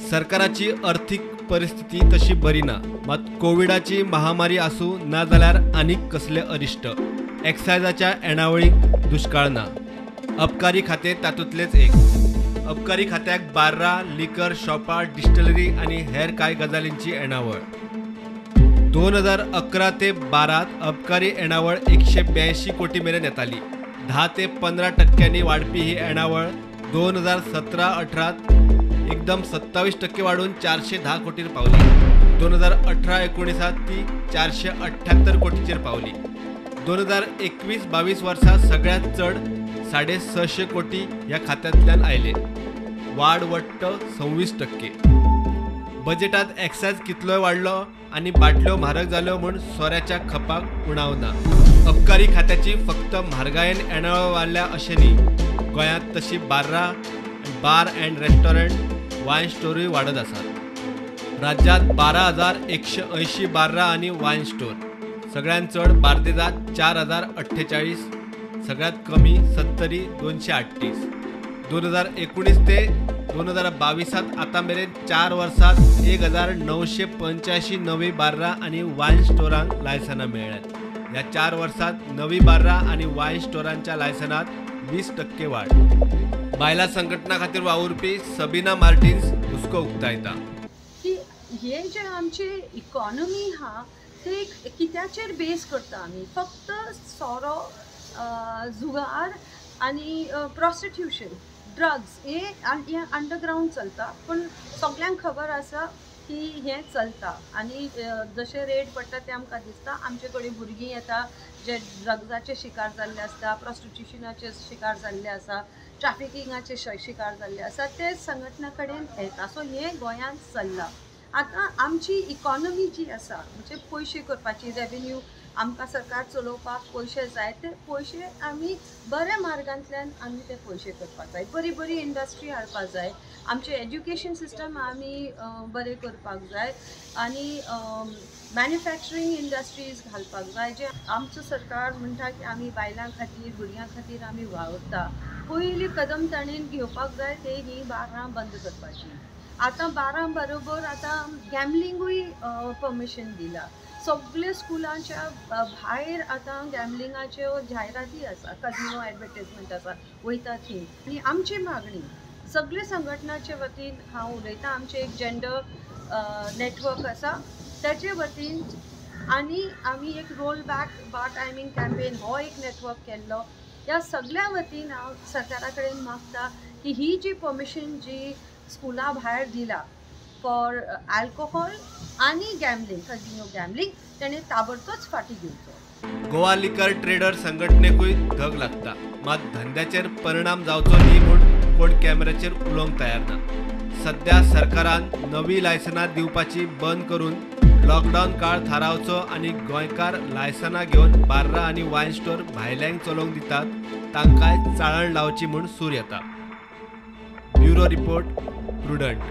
सरकाराची अर्थीक परिस्थिती तशी बरी ना, मात कोविडाची महामारी आसूं ना जाल्यार आनीक कसले अरिश्ट, एक्सायजाच्या येणावळीक दुश्काळ ना। अबकारी खातें तातूंतलेंच एक। अबकारी खात्याक बार्रां, लिकर शॉपां, डिस्टिलरी आनी हेर कांय गजालींची येणावळ। 2011 ते 12 अबकारी येणावळ 182 कोटी मेरेन येताली। 10 ते 15% वाडपी ही येणावळ 2017-18 एकदम 27% वाडून 410 कोटीर पावली। 2018-19 ती 478 कोटीचेर पावली। 2021-22 वर्सा सगळ्यांत चड 650 कोटी ह्या खात्यांतल्यान आयले, वाड वट्ट 26%। बजेटात एक्सायज कितलोय वाडलो आनी बाटल्यो म्हारग जाल्यो म्हूण सोऱ्याच्या खपाक उणाव ना। अबकारी खात्याची फक्त म्हारगायेन येणावळ वाडल्या अशें न्ही, गोंयांत तशी बार्रां, बार अँड रेस्टॉरंट, वायन स्टोरूय वाडत आसात। राज्यांत 12,180 बार्रां आनी वायन स्टोर, सगळ्यांत चड बार्देजात 4,048, सगळ्यांत कमी सत्तरी 238। 2019 ते 2022 आतां मेरेन 4 वर्सांत 1,985 नवी बार्रां आनी वायन स्टोरांक लायसनां मेळ्ळ्यांत। ह्या 4 वर्सांत नवी बार्रां आनी वायन स्टोरांच्या लायसनांत 20% वाड। बायलां संघटना खातीर वावुरपी सबिना मार्टिन्स हुस्को उक्तायता की हे जे आमची इकॉनॉमी आहा ते कित्याचेर बेस करता आमी, फक्त सोरो, जुगार आनी प्रॉस्टिट्यूशन, ड्रग्स हे अंडरग्रावंड चलता, पूण सगल्यांक खबर आसा की हें चलता आनी जशें रेट पडटा तें आमकां दिसता। आमचे कडेन भुरगीं येता जे ड्रग्साचे शिकार जाल्ले आसता, प्रॉस्टिट्युशनाचे शिकार जाल्ले आसा, ट्रॅफिकिंगाचे शिकार जाल्ले आसा, ते संघटना कडेन येता। सो हें गोंयांत चल्लां। आतां आमची इकॉनॉमी जी आसा म्हणजे पयशे करपाची, रेवेन्यू आमकां सरकार चलोवपाक पयशे जाय, ते पयशे आमी बऱ्या मार्गांतल्यान आमी ते पयशे करपाक जाय, बरी बरी इंडस्ट्री हाडपाक जाय, आमचें एज्युकेशन सिस्टम आमी बरें करपाक जाय आनी मॅन्युफॅक्चरींग इंडस्ट्रीज घालपाक जाय। जे आमचो सरकार म्हणटा की आमी बायलां खातीर, भुरग्यां खातीर आमी वावुरता, पयली कदम ताणें घेवपाक जाय ते ही बार्रां बंद करपाची। आतां बारां बरोबर आतां गॅमलिंगूय परमिशन दिलां, सगळे स्कुलांच्या भायर आतां गॅमलिंगाच्यो जायराती आसा, कजिनो एडवर्टीजमेंट आसा, वयता थंय। आनी आमची मागणी सगळे संघटनाचे वतीन हांव उलयतां, आमचें एक जेंडर नेटवर्क आसा ताचे वतीन आनी आमी एक roll back bar timing campaign हो एक नेटवर्क केल्लो। ह्या सगळ्या वतीन हांव सरकारा कडेन मागता की ही जी परमिशन जी स्कुला भायर दिला फॉर अल्कोहोल आनी गॅमलिंग, कजिनो गॅमलिंग, ताणें ताबडतोच फाटीं घेवचो। गोवा लिकर ट्रेडर संघटनेकूय धग लागता, मात धंद्याचेर परिणाम जावचो न्ही म्हूण कोण कॅमेऱ्याचेर उलोवंक तयार ना। सद्या सरकारान नवी लायसनां दिवपाची बंद करून लॉकडावन काळ थारावचो आनी गोंयकार लायसनां घेवन बार्रां आनी वायन स्टोर भायल्यांक चलोवंक दितात तांकांय चाळण लावची म्हूण सूर येता। Bureau report, Prudent.